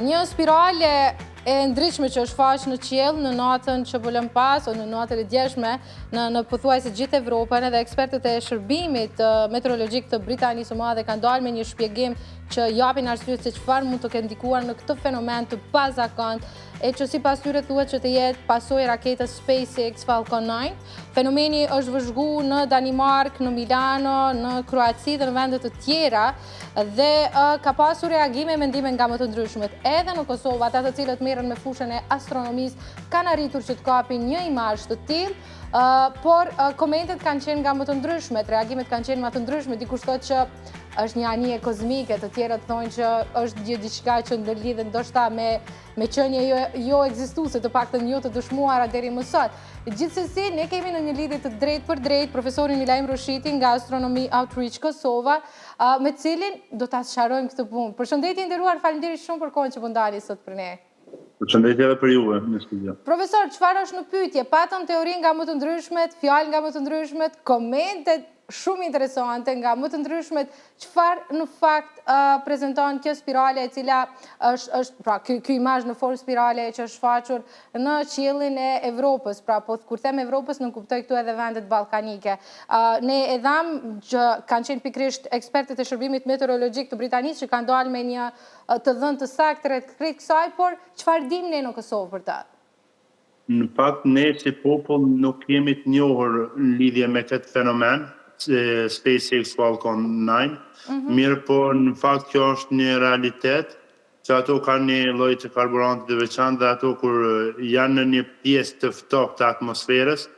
Një spirale e ndritshme që është shfaq në qiell në natën që po lëmë pas ose në natën e djeshme në në pothuajse gjithë Evropën edhe ekspertët e shërbimit meteorologjik të Britanisë së Madhe kanë dalë me një shpjegim që japin arsye se çfarë mund të ketë ndikuar në këtë fenomen të pazakontë e që sipas tyre thuhet që të jetë pasojë e raketës SpaceX Falcon 9. Fenomeni është vëzhgu në Danimarkë, në Milano, në Kroaci dhe në vende të tjera dhe ka pasur reagime e mendime nga më të ndryshmet. Edhe në Kosovë, ata të cilët merren me fushën e astronomisë kanë arritur që të kapin një imazh të tillë, por komentet kanë qenë nga më të ndryshmet, reagimet kanë qenë më të ndryshme. Dikush thotë që është një anije kozmike, të tjerët thonë që është një diçka që ndërlidhet ndoshta me me qenie jo, jo ekzistuese, të paktën jo të dëshmuara deri më sot. Gjithsesi, ne kemi në një lidhje të drejtpërdrejtë profesorin Milaim Rushiti nga Astronomy Outreach Kosova, me të cilin do ta sqarojmë këtë punë. Përshëndetje i nderuar, faleminderit shumë për kohën që po ndani sot për ne. Përshëndetje edhe për juve në studio. Profesor, çfarë është në pyetje? Patëm teori nga më të ndryshmet, fjalë nga më të ndryshmet, komente shumë interesante nga më të ndryshmet, çfarë në fakt prezenton kjo spirale e cila është, është pra, ky, ky imazh në formë spirale që është shfaqur në qiellin e Evropës, pra, po kur them Evropës, nënkuptoj këtu edhe vendet ballkanike. Ne e dhamë që kanë qenë pikërisht ekspertët e shërbimit meteorologjik të Britanisë që kanë dalë me një të dhënë të saktë rreth krejt kësaj, por çfarë dimë ne në Kosovë për të? Në fakt ne si popull nuk jemi të njohur në lidhje me këtë fenomen, SpaceX Falcon 9, mirëpo në fakt kjo është një realitet që ato kanë një lloj të karburantit të veçantë dhe ato kur janë në një pjesë të ftohtë të atmosferës,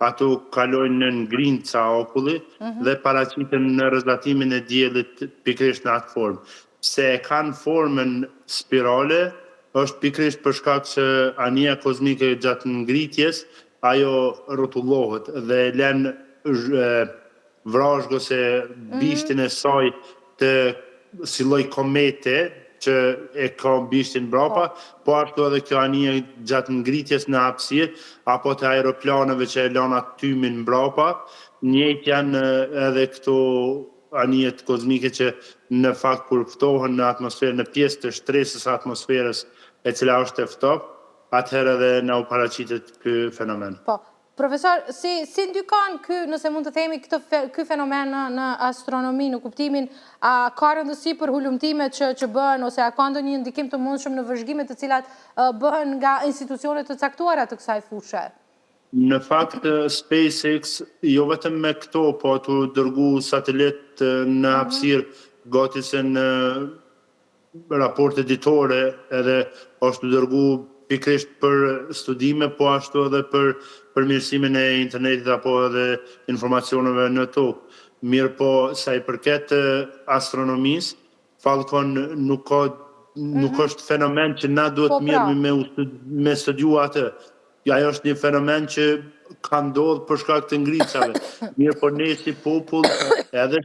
ato kalojnë në grimca akulli dhe paraqiten në rrezatimin e diellit pikërisht në atë formë. Pse e kanë formën spirale është pikërisht për shkak që anija kozmike gjatë ngritjes ajo rrotullohet dhe e len vrazhdë ose bishtin e saj të si lloj komete që e ka bishtin mbrapa, po ashtu edhe kjo anije gjatë ngritjes në hapësirë apo të aeroplanëve që e lanë atë tymin mbrapa, njëjtë janë edhe këto anijet kozmike që në fakt kur ftohen në atmosferë në pjesë të shtresës së atmosferës e cila është e ftohtë, atëherë edhe na u paraqitet ky fenomen. Po. Profesor, si si ndikon ky, nëse mund të themi këtë ky fenomen në në astronomi, në kuptimin a ka rëndësi për hulumtimet që që bëhen ose a ka ndonjë ndikim të mundshëm në vëzhgimet të cilat bëhen nga institucione të caktuara të kësaj fushe? Në fakt SpaceX jo vetëm me këto, po tu dërgu satelit në hapësirë gati se në raporte ditore edhe është tu dërgu pikërisht për studime, po ashtu edhe për përmirësimin e internetit apo edhe informacioneve në tokë. Mirëpo, sa i përket astronomisë, Falcon nuk ka nuk është fenomen që na duhet Po pra. merremi me me studiu atë. Ajo është një fenomen që ka ndodhur për shkak të ngricave. Mirëpo ne si popull edhe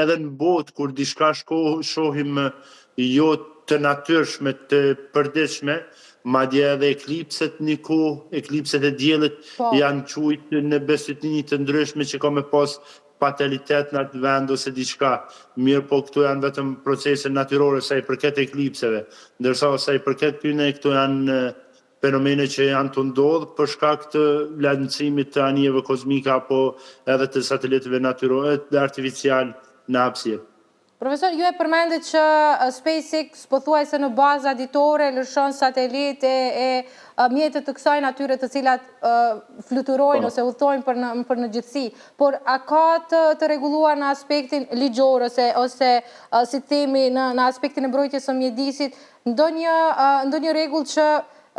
edhe në botë kur diçka shko shohim jo të natyrshme, të përditshme, madje edhe eklipset një kohë, eklipset e diellit Po. janë quajt në bestytni të ndryshme që ka me pas fatalitet në atë vend ose diçka, mirëpo këto janë vetëm procese natyrore sa i përket eklipseve, ndërsa sa i përket këtyne këto janë fenomene që janë tu ndodhë për shkak të lançimit të anijeve kozmike apo edhe të satelitëve natyrorë dhe artificialë në hapësirë. Profesor, ju e përmendët që SpaceX pothuajse në baza ditore lëshon satelitë e, e mjete të kësaj natyre të cilat fluturojnë ose udhëtojnë për në për në gjithësi. Por a ka të të rregulluar në aspektin ligjor ose ose si të themi në në aspektin e mbrojtjes së mjedisit ndonjë ndonjë rregull që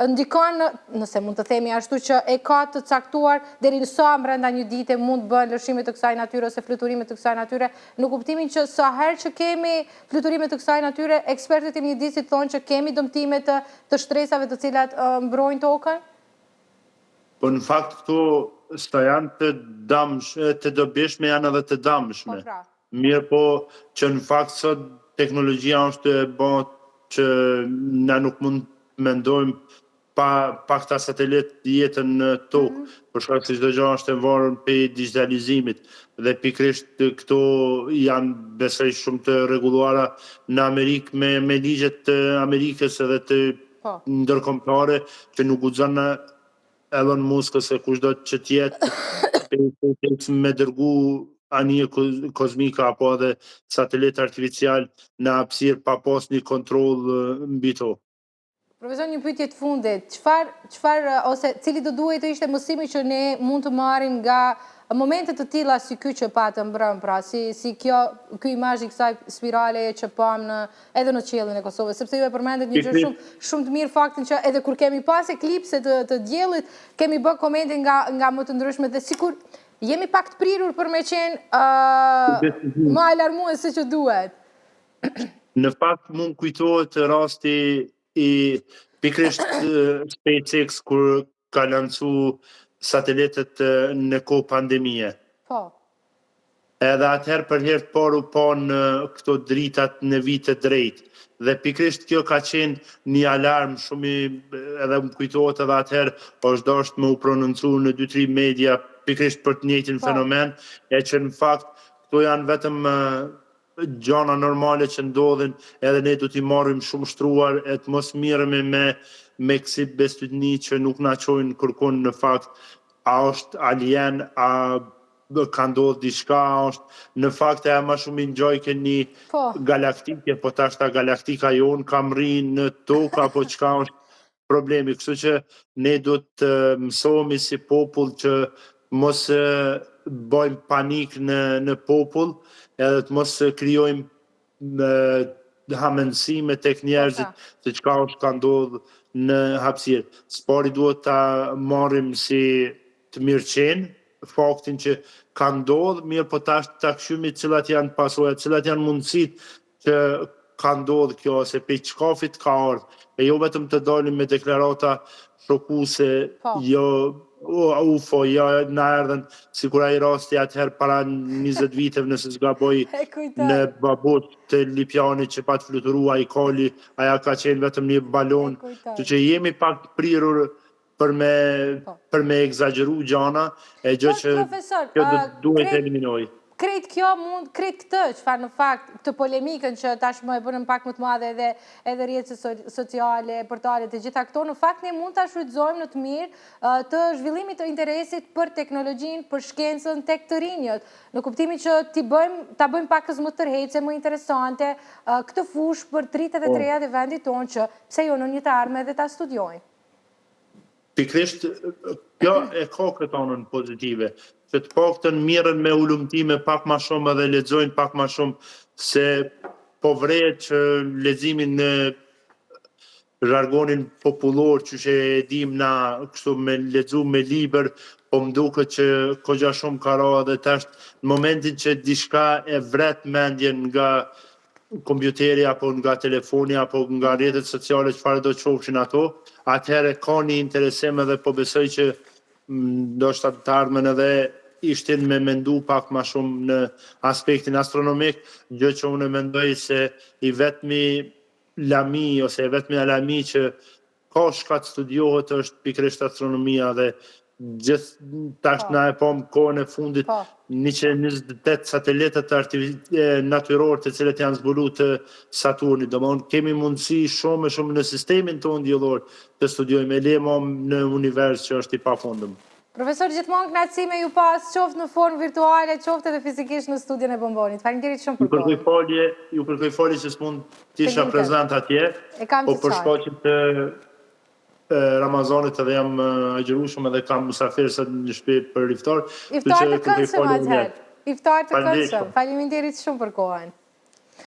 ndikon në, nëse mund të themi ashtu që e ka të caktuar deri në sa brenda një dite mund të bëhen lëshime të kësaj natyre ose fluturime të kësaj natyre, në kuptimin që sa herë që kemi fluturime të kësaj natyre, ekspertët e mjedisit thonë që kemi dëmtime të të shtresave të cilat mbrojnë tokën? Po në fakt këto sa janë të damsh, të dobishme janë edhe të damshme. Po pra. Mirëpo që në fakt sot teknologjia është e ba që na nuk mund të mendojmë. pa pa këta satelit jetën në tokë, mm -hmm. për shkak se çdo gjë është e varur prej digjitalizimit dhe pikërisht këto janë besoj shumë të rregulluara në Amerikë me me ligjet të Amerikës edhe të po. ndërkombëtare që nuk guxon Elon Musk ose kushdo që të jetë me dërgu anije kozmike apo edhe satelit artificial në hapësirë pa pas një kontroll mbi to. Profesor, një pyetje të fundit. Çfarë, çfarë ose cili do duhej të ishte mësimi që ne mund të marrim nga momente të tilla si ky që patëm mbrëmë, pra si si kjo ky imazh i kësaj spiraleje që pamë në edhe në qiellin e Kosovës, sepse ju e përmendët një gjë shumë shumë të mirë faktin që edhe kur kemi pas eklipse të të diellit, kemi bë komente nga nga më të ndryshmet dhe sikur jemi pak të prirur për me qenë uh, më alarmues se që duhet. Në fakt mu m'kujtohet rasti i pikërisht SpaceX kur ka lancu satelitët në kohë pandemie. Po. Edhe atëherë për herë të parë u panë këto dritat në vijë të drejtë. Dhe pikërisht kjo ka qenë një alarm shumë i edhe më kujtohet edhe atëherë është dashtë me u prononcu në 2-3 media pikërisht për të njëjtin po. fenomen, e që në fakt këto janë vetëm gjana normale që ndodhin edhe ne do t'i marrim shumë shtruar e të mos mirremi me me kësi bestytni që nuk na çojnë kërkun në fakt a është alien a ka ndodhur diçka a është në fakt ajo ma shumë i ngjajke një po. galaktike po tash ta galaktika jonë ka mrri në tokë apo çka është problemi, kështu që ne duhet të mësohemi si popull që mos bëjmë panik në në popull, edhe të mos krijojmë hamendësime tek njerëzit po, se çka është ka ndodhë në hapësirë. Së pari duhet ta marrim si të mirëqenë faktin që ka ndodhë, mirëpo tash ta kqymi cilat janë pasojat, cilat janë mundësitë që ka ndodhë kjo ose pej çkafit ka ardhë, e jo vetëm të dalim me deklarata shokuese, po. jo UFO, jo na erdhën sikur ai rasti atëherë para 20 viteve nëse s'gaboj në Baboç të Lipjanit që pat fluturu ai kali, aja ka qenë vetëm një balonë, që që jemi pak të prirur për me po. për me ekzagjeru gjana e gjë po, që profesor, kjo do duhet të eliminojë. Krejt kjo mund, krejt këtë, çfarë në fakt, këtë polemikën që tashmë e bënë pak më të madhe edhe edhe rrjetet sociale, portalet e gjitha këto, në fakt ne mund ta shfrytëzojmë në të mirë të zhvillimit të interesit për teknologjinë, për shkencën tek të rinjët, në kuptimin që t'i bëjmë, ta bëjmë pakëz më tërheqëse, më interesante këtë fushë për të rinjtë edhe të po. rejat e vendit tonë që pse jo në një të ardhme edhe ta studiojnë. Pikërisht kjo e ka këtë anën pozitive, që të paktën mirren me hulumtime pak ma shumë edhe lexojnë pak ma shumë se po vërehet që leximi në zhargonin popullor qysh e dim na kështu me lexu me libër, po më duket që kogja shumë ka ra edhe tash në momentin që diçka e vret mendjen nga kompjuteri apo nga telefoni apo nga rrjetet sociale çfarëdo qofshin ato, atëherë ka një interesim edhe po besoj që ndoshta në të ardhmen edhe i shtin me mendu pak ma shumë në aspektin astronomik, gjë që unë mendoj se i vetmi lami ose e vetmja lami që ka çka të studiohet është pikërisht astronomia dhe gjithë tash po. na e pamë kohën e fundit po. 128 satelitët natyrorë të cilët janë zbulu të Saturnit. Domethënë kemi mundësi shumë e shumë në sistemin tonë diellor të studiojmë e le mo në univers që është i pafundëm. Profesor, gjithmonë kënaqësi me ju pas, qoftë në formë virtuale, qoftë edhe fizikisht në studion e Bonbonit. Faleminderit shumë për kohën. Ju kërkoj falje, ju kërkoj falje që s'mund të isha prezent atje, po për shkaqe të Ramazanit edhe jam agjërueshëm edhe kam musafir sot në shtëpi për iftar. Iftar të këndshëm atëherë. Iftar të këndshëm. Faleminderit shumë për kohën.